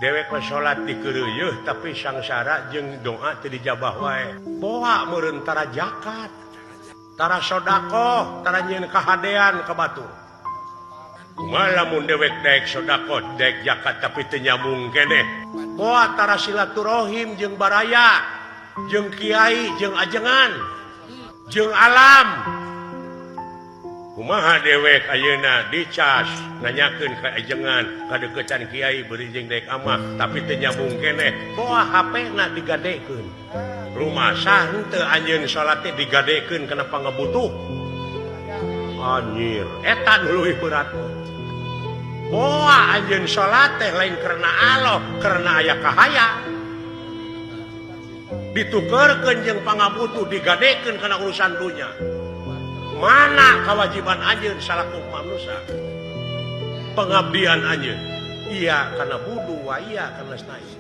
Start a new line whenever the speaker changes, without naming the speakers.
Dewek mah salat dikeureuyeun, tapi sangsara jeung doa teu dijabah wae. Boa meureun tara zakat, tara sodakoh, tara nyieun kahadean ka batur. Kumaha lamun dewek daek sodakoh, daek zakat, tapi teu nyambung keneh? Boa tara silaturahim jeung baraya, jeung kiai, jeung ajengan, jeung alam. Kumaha dewek ayeuna dicas nanyakeun ka ajengan, kadeukeutan kiai, beureum jeung daek amah, tapi teu nyambung keneh? Boa HP na digadekeun? Rumasa henteu anjeun salat teh digadekeun kana pangabutuh? Anjir, eta nu leuwih berat. Boa anjeun salat teh lain karena Allah, karena aya kahayang, ditukerkeun jeung pangabutuh, digadekeun kana urusan dunya. Mana kewajiban anjeun salaku manusia, pengabdian anjeun? Iya karena wudu wa iya karena nasta'in.